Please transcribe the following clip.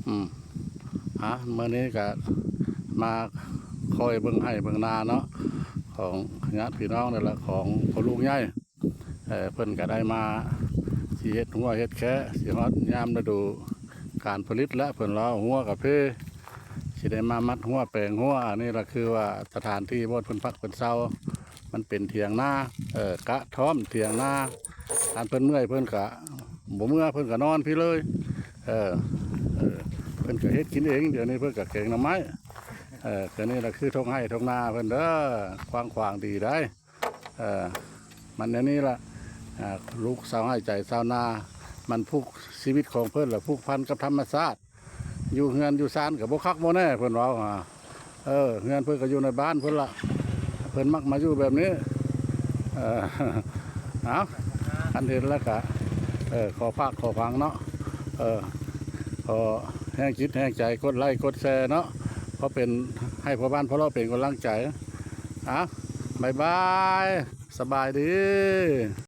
ອືມ ອ່າ ມື້ນີ້ກະມາຄອຍເບິ່ງໄຮ່ເບິ່ງນາເນາະ ຂອງຍາດພີ່ນ້ອງນີ້ລະ ຂອງພໍ່ລູກໃຫຍ່ ເອີ ເພິ່ນກະໄດ້ມາ ຊິເຮັດຮົ້ວເຮັດແຄ ຊິຮອດຍາມລະດູການຜະລິດແລ້ວ ເພິ່ນລາວຮົ້ວກາເຟ ຊິໄດ້ມາມັດຮົ້ວແປງຮົ້ວ. ອັນນີ້ລະຄືວ່າສະຖານທີ່ບ່ອນເພິ່ນພັກເພິ່ນເຊົາ ມັນເປັນຖຽງນາ ເອີ ກະທ້ອມຖຽງນາ ຄັນເພິ່ນເມື່ອຍເພິ່ນກະບໍ່ເມືອ ເພິ່ນກະນອນພີ້ເລີຍ ເອີ ເອີ ເພິ່ນກະເຮັດກິນເອງ ດຽວນີ້ເພິ່ນກະແກງໜໍ່ໄມ້ ເອີ ກະນີ້ລະຄືທົ່ງໄຮ່ທົ່ງນາເພິ່ນເດີ ກວ້າງຂວາງດີໄດ໋ ເອີ ມັນແນວນີ້ລະ ອ່າ ລູກຊາວໄຮ່ໃຈຊາວນາ ມັນຜູກຊີວິດຂອງເພິ່ນລະຜູກພັນກັບທຳມະຊາດ ຢູ່ເຮືອນຢູ່ຊານກະບໍ່ຄັກບໍ່ແນ່ ເພິ່ນເວົ້າຫາ ເອີ ເຮືອນເພິ່ນກະຢູ່ໃນບ້ານເພິ່ນລະ ເພິ່ນມັກມາຢູ່ແບບນີ້ ເອີ ເອົາ ຄັນເຫັນແລ້ວກະ ເອີ ຂໍຝາກຂໍຝັງເນາະ ເອີ ຂໍແຮງຈິດແຮງໃຈ ກົດໄລກົດແຊເນາະ ພໍເປັນ ໃຫ້ພໍ່ບ້ານພໍ່ເລາະເປັນກຳລັງໃຈ ເອົາ ບາຍບາຍ ສະບາຍດີ.